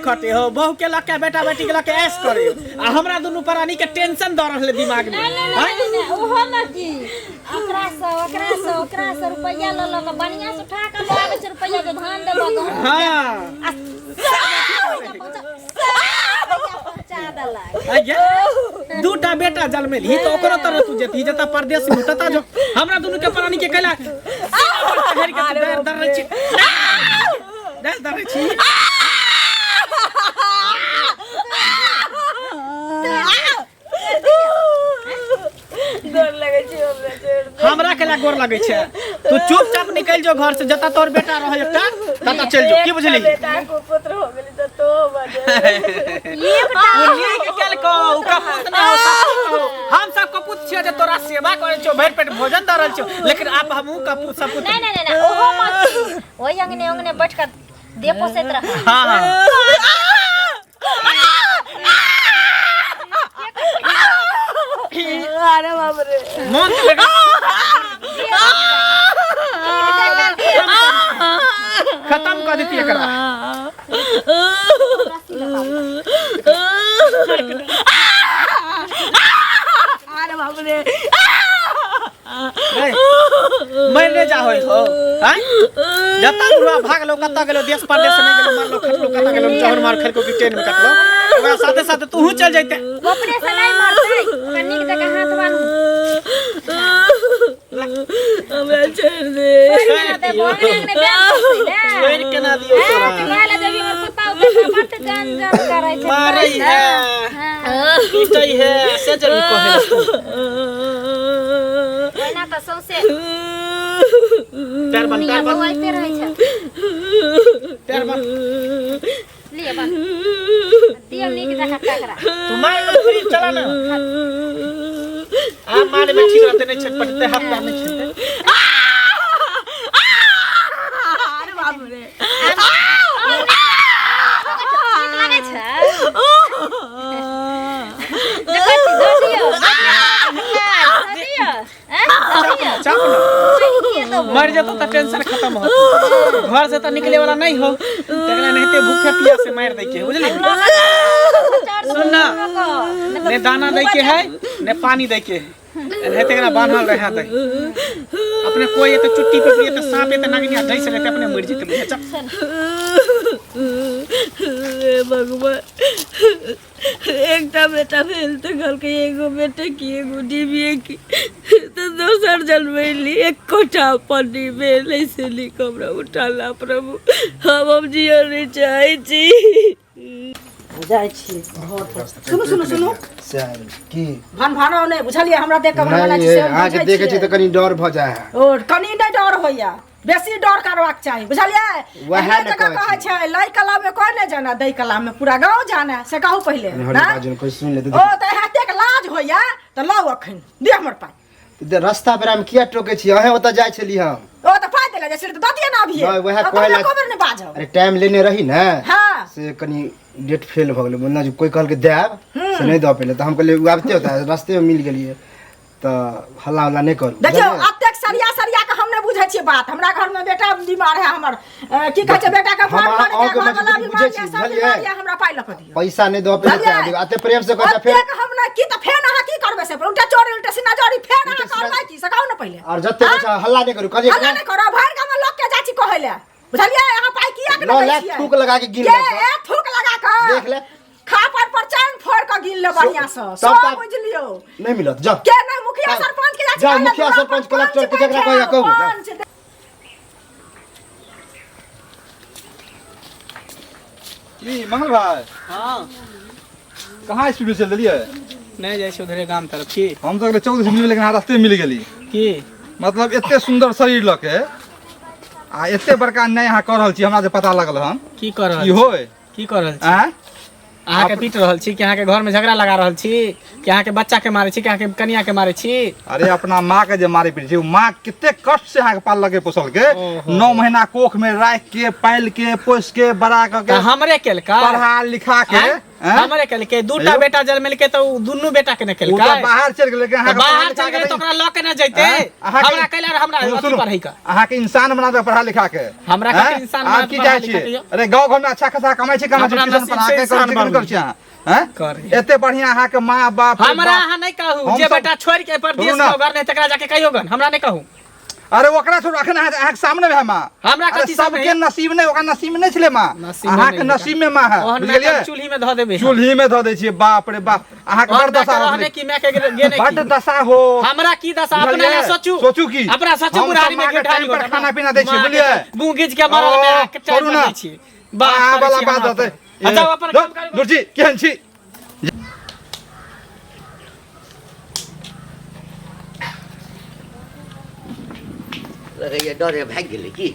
खटे हो बहू के लके बेटा बेटी के लके ऐश करे आ हमरा दुनू प्राणी के टेंशन द रहले दिमाग में। नहीं नहीं आँय? नहीं नहीं, ओहो में की ओकरा से ओकरा से ओकरा से रुपया ल ल के बढ़िया से उठा के लाबै छै रुपया जे धान देबो गहूम हाँ आ सब रुपैया पहुंचा सब रुपैया पहुंचा देलक। आइये दूटा बेटा जन्मेलही तऽ ओकरो तरह तू जेतही जतऽ परदेश में ततऽ जो हमरा दुनू के प्राणी के कैला चढ़ि के तू डार दर्रै छी डार दर्रै छी। डर लगै छै हमरा, छोड़ दे। हमरा केला गोर लगै छै? तू चुपचाप निकलि जो घर से, जतऽ तोहर बेटा रहै एकटा ततऽ चलि जो, की बुझली? बेटा को पुत्र हो गेली तऽ तो बजे ओ नीक केलकौ, ओ कपूत नहि हो, सपूत हो। हम सब कपूत छियै जे तोरा सेवा करै छियौ, भरि पेट भोजन दऽ रहल छियौ, लेकिन आब हमहूँ कपूत सपूत। नहीं नहीं नहीं नहीं, ओहो मत की। ओहि अंगने अंगने बैठ कर देह पोसैत रह। हाँ हाँ अरे बाप रे, मोन तऽ लगा खत्म कऽ देती एकरा। अरे बाप रे, मरने जा होय हो। आँय, जतऽ बुढ़वा भागलो कतऽ गेलो, देश परदेश नहि गेलो, मरलो खटलो कतऽ गेलो, चहर मार खेलको कि ट्रेन में कटलो, ओकरा साथे साथे तूहू चल जैते। अपने से नहीं मरतै, ओकरा नीक जकाँ हाथ बान्हू। हमरा छोड़ दे। छोड़ि देबो, अंगने अंगने बेर पोसै ने। छोड़ि केना दियौ तोरा? हँ, तऽ वएह लए जेबही, हमर कुत्ता उता बड्ड जान जान करै छै। मारै है, हँ, पीटै है, से जरूर कहै तू। ओहिना तऽ सौंसे पैर बन, दुनिया पैर बन, बौआइते रहै छै। पैर बन। लिअ बन दियौ नीक जकाँ टकरा। तू मार लो फिर चला ना। आ मारे में ठीक रहते नहीं छट पटते, हाथ पैर नहीं छूटते। अरे बाप रे, नीक लागै छै? देखै छी, दऽ दियौ, दऽ दियौ, दऽ दियौ, आँय, दऽ दियौ। चाप ना के देबो? मर जेतो तऽ टेंशन खत्म हो, घर से तऽ निकले वाला नहीं हो, तकरा नहिते भूखे पियास से मार दै के है, बुझली? सुन ना, ने दाना दै के है ने पानी दै के है, एनाहिते एकरा बान्हल रहे दे। अपने कोई एते चुट्टी पे एते सांप एते नागिनिया डसि लेते, अपने मरि जेतै, बुझे? चल। हे भगवान, एकटा बेटा भेल तऽ कहलकै एगो बेटे की एगो डिबिए की, तऽ दोसर जन्मैली एकोटा अपन नहि भेल। ऐसे नीक हमरा उठाला प्रभु, हम जियऽ नहि चाहै छी। जाइ छी घर पर। सुनू सुनू सुनू। की भन भानो नहि बुझलियै? हमरा देख कऽ भन नहीं, अहाँके देखै छी तऽ कनी डर भऽ जाइ है। ओ कनी नहि डर होइया, बेसी डर करबाक चाही, बुझलियै? वएह एहने ने जकाँ कहै कहै छी। छै लै कला में कोई नहि जाना, दै कला में पूरा गाँव जाने, से कहू पहिले हरे ना? बाजू, कोई सुनि लेतै। ओ तऽ एतेक लाज होइया तऽ लाउ अखन दिअ हमर पाइ। तऽ रास्ता पेरा में किया टोकै छी? अहें ओतऽ जाइ छली हम। ओ तऽ पाइ देले जाइ छली तऽ दऽ दिअ ने अभिये। नहि, वएह हम कहै तऽ ला- एको बेर नहि बाजब। अरे टाइम लेने रही ने, हाँ। से कनी डेट फेल भऽ गेलै। बोलना जे कोई कहलकै देब, से नहि दऽ पेलै, तऽ हम कहलियै ओ आबिते होता, रास्ते में मिल गेलियै तऽ हल्ला उल्ला नहि करू। देखियौ, बुझलियै? अतेक सरिया सरिया के हम नहि बुझै छियै बात। हमरा घर में बेटा बीमार है हमर, की कहै छै, बेटा के हम फोन अहाँ- कर अहाँके घर वाला मजबूरी बीमार बुझै यऽ, छी, सब बुझलियै? बीमार यऽ, हमरा पाइ लऽ कऽ दियौ। पैसा नहि दऽ पेलै। बुझलियै? तें एते प्रेम से कहै छै फेर अतेक हम नहि की तऽ फेर अहाँ की करबै से? उल्टा चोरी उल्टा सीना जोरी फेर अहाँ उल्टा सीना- करबै की, से कहू ने पहिले। और जते हाँ? बच्चा हल्ला नहि करू कहलियै। हल्ला नहि करब, भरि गाममे लोक के जाइ छी कहै लए, बुझलियै? अहाँ पाइ किया के लऽ नहि ले, दै छियै? थूक लगा के गिन के ले तऽ। ए थूक लगा कऽ देख ले। खापर पर चाइन फोड़ कऽ गिन ले बढ़िया से। तब सब तब- बुझि लियौ। नहि मिलत, जाउ। के नहि, मुखिया जाउ। सरपंच के जाइ छी जाउ, कहै लए, मुखिया दुरा सरपंच, पर कलेक्टर के पंच जकरा कहैया कहू, जाउ। पंच की मंगल भाई? हाँ। कहाँ स्पीड में चल देलियै? नहि जाइ छी उधरे गाम तरफ। की हम तऽ चौक से मिल, लेकिन अहाँ रास्ते में मिल गेली। की मतलब एते सुंदर शरीर लऽ के आ एते बड़का अन्याय अहाँ कऽ रहल छी, हमरा जे पता लगल हन। की कऽ रहल की छी? होय की कऽ रहल छी? आँय? अहाँके पीट रहल छी कि अहाँके घर में झगड़ा लगा रहल छी कि अहाँके बच्चा के मारै छी कि अहाँके कनिया के मारै छी? अरे अपना माँ के जे मारे पीटे छी, ओ माँ कते कष्ट से अहाँके पाललकै पोसलकै। ओहो। 9 महीना कोख में राखि के पालि के पोसि के बड़ा कऽ तऽ के हमरे केलकै पढ़ा लिखा के। आँय? आँय? हमरे केलकै दूटा हेलो? बेटा जन्मेलकै तऽ उ दुनू बेटा के ने ओ केलकै तऽ बाहर चलि गेलै लेकिन तऽ अहाँके बाहर पढ़ा चलि लिखा गेलै के तऽ ओकरा लऽ के ने जैते आँय? अहाँके- हमरा कैला हमरा सुनू, अथी सुनू। पढ़ै के अहाँके इंसान बना दे पढ़ा लिखा के हमरा आँय? कते इंसान आब बना की पढ़ा चाहै लिखा छियै के यौ? अरे गाँव घर में अच्छा खासा कमाइ छै कमाइ छै अपना ट्यूशन नसीब पढ़ा से के इंसान करै छै कि नहि बनू। करै छै अहाँ आँय? करी। एते बढ़िया अहाँके माँ बाप हमरा अहाँ नहि कहू हम जे सब- बेटा छोड़ि के परदेश सुनू ना। के घर नहि तकरा जाके कहियो गन हमरा नहि कहू अरे ओकरा छोड़ू अखन अहाँ अहाँके सामने में है माँ हमरा अरे कथी सामने? सबके नसीब नहि ओकरा नसीब में नहि छलै माँ नसीब में अहाँके नहि नसीब में माँ है ओहन बुझि माय के गेलियै हम चूल्ही में धऽ देबै चूल्ही में धऽ दै छियै बाप रे बाप अहाँके ओहन बड़ माय के दशा हो रहने की माय के गे नहि बड की। दशा हो हमरा की दशा अपना बुझलियै? लए सोचू सोचू की अपना सोचू हम बुढ़ारी सब में माँ के घिठारी टाइम पर गोटा। खाना पीना दै छियै माँ के बुझलियै मुँह घीच के मरल ओ, में के टाइम छोड़ू पर ना। दै छी बात अहाँ करै वाला छी बात हमरा रहतै पर। अच्छा अपन काम करू दुर्जी केहन छी लगैए डरे भागि गेलै की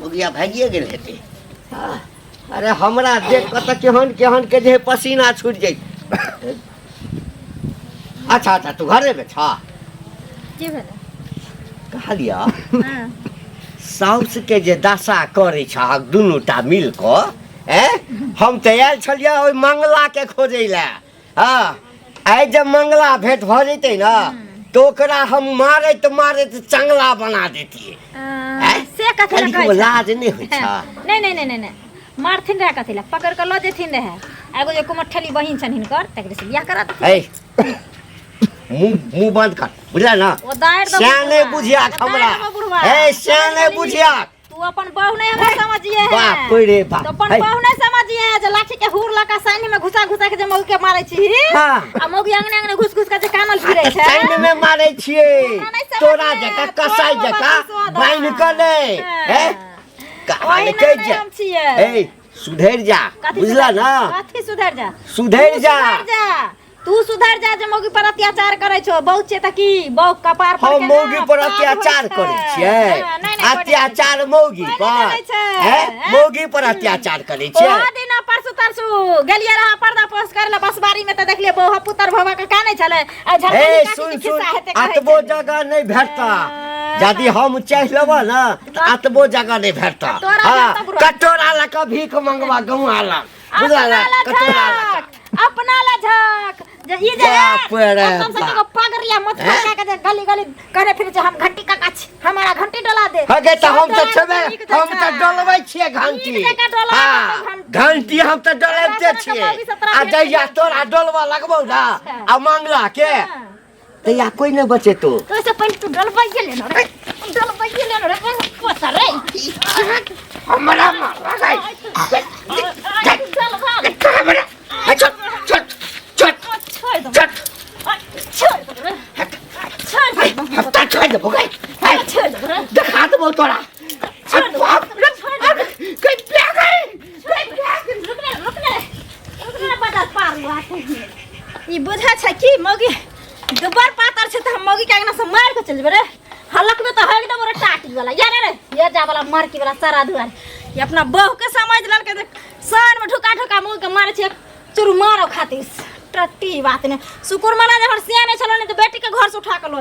मुगिया भागिए गेल हेतै आह, अरे हमरा देख कऽ तऽ केहन केहन के जे है पसीना छूटि जाइ अच्छा अच्छा तू घरेमे छह की भेलै कहलिअ हँ साउसके जे दशा करै छहक दुनू टा मिल कऽ ऐं हम तऽ आयल छलियै ओहि मंगलाके खोजै लए हँ आइ जब मंगला भेंट भऽ जेतै ने तऽ ओकरा हम मारैत मारैत चंगला बना देतियै आ, से कथी लए कनिको कहै लाज नहि होइ छै छै नहि नहि नहि नहि नहि मारथिन रहए कथी लए पकड़ कऽ लऽ जेथिन रहए एगो जे कुमठली बहिन छनि हिनकर तकरे से बियाह करा देथिन ऐ मुँह मुँह बंद कर बुझल ना ओ दारि देबो श्याने बुढ़वा। बुझियाक ओ दारि हमरा देबो बुढ़वा। ए श्याने समझ गेली? बुझियाक तू अपन बहू नहीं हमरा समझिए है बाप रे बाप। तो अपन है। बहू नहीं समझिए है जे लाठी के हुर लका साइन में घुसा घुसा के जे मौगी के मारै छी हाँ। आ मौगी अंगने अंगने घुस घुस के जे कानल फिरै छै साइन में मारै छियै हमरा नहि समझ तोरा में जकाँ आयत, कसाई तोरा जकाँ बात स्वाद बान्हि कऽ नहि हाँ। हैं ओहिना कहलकै नहि जे हम छियै ए सुधरि जा कथी बुझला सुधरि- ना कथी सुधरि जा सुधरि तू जा। सुधरि जा तू सुधर जा जे मौगी पर अत्याचार करै छौ बहुत छै तऽ की बहु कपार पर हम के ना मौगी पर पाग होइ अत्याचार छै। करै छियै हाँ, नहि, नहि, कोइ नहि अत्याचार मौगी कोइ नहि पर करै छै। हैं हैं? मौगी पर अत्याचार करै छियै ओहो दिना परसू तरसू गेलियै रहा पर्दा पोस करे ला बसबारी में तऽ देखलियै बहु पुतर भवा के कानै छलै आ ए झलकली काकी सुन के सुन खिस्सा हेतै कहै अतबो छलै। जगह नहि भेटता यदि हम चाहि लेबऽ ने तऽ अतबो जगह नहि भेटता तोरा हाँ भेटतौ बुढ़वा। कटोरा लऽ कऽ भीख मंगवा गौआ लग बुझल अपना ला कटोरा लऽ कऽ झक अपना ला झक जे ई जे बाप रे कसम से बाप। एगो पगड़िया मत हैं? का के जे गली गली करे फिर जे हम घंटी काका छी हमारा घंटी डोला दे हगे तऽ हम तऽ सब छेबे डोला नीक हम तऽ जकाँ। डोलबै छियै घंटी नीक जकाँ डोला हाँ देतौ घंटी। घंटी हम तऽ डोलैते तोरा सनक छियै मौगी से तोरा आ भेट जहिया गेलौ। तोरा डोलबऽ लगबौ ने अच्छा। आ मंगला के हाँ। तहिया कोइ नहि बचेतौ तो इससे पहले तू डलवाइए लेना रे डलवाइए लेना रे पोता रे हमरा मारला गई डलवा ले छोट छोट छोट छोड़ दो छोट छोड़ दो रे छोड़ दो हफ्ता छोड़ देबो गई छोड़ दो रे देखा देबो तोरा छोड़ दो बाप रे छोड़ दो गई प्या गई गई प्या गई रुक रे रुक रे रुक रे बड़ा पार हुआ ई बुझा छै कि मौगी दुबर पातर छै तऽ हम मौगी के अंगना से मार के चल जेबै रे हलक में तऽ एकदम रे टाटी वाला या रे रे ये जा वाला मरकी वाला सारा दुआर ये अपना बहू के समझ लेलकै जे सान में ढुका ढुका मुँह के मारे छै चुरू मारो खातिर टट्टी बात ने शुकुर मना जे हमर सियाने छलो ने तऽ बेटी के घर से उठा के लो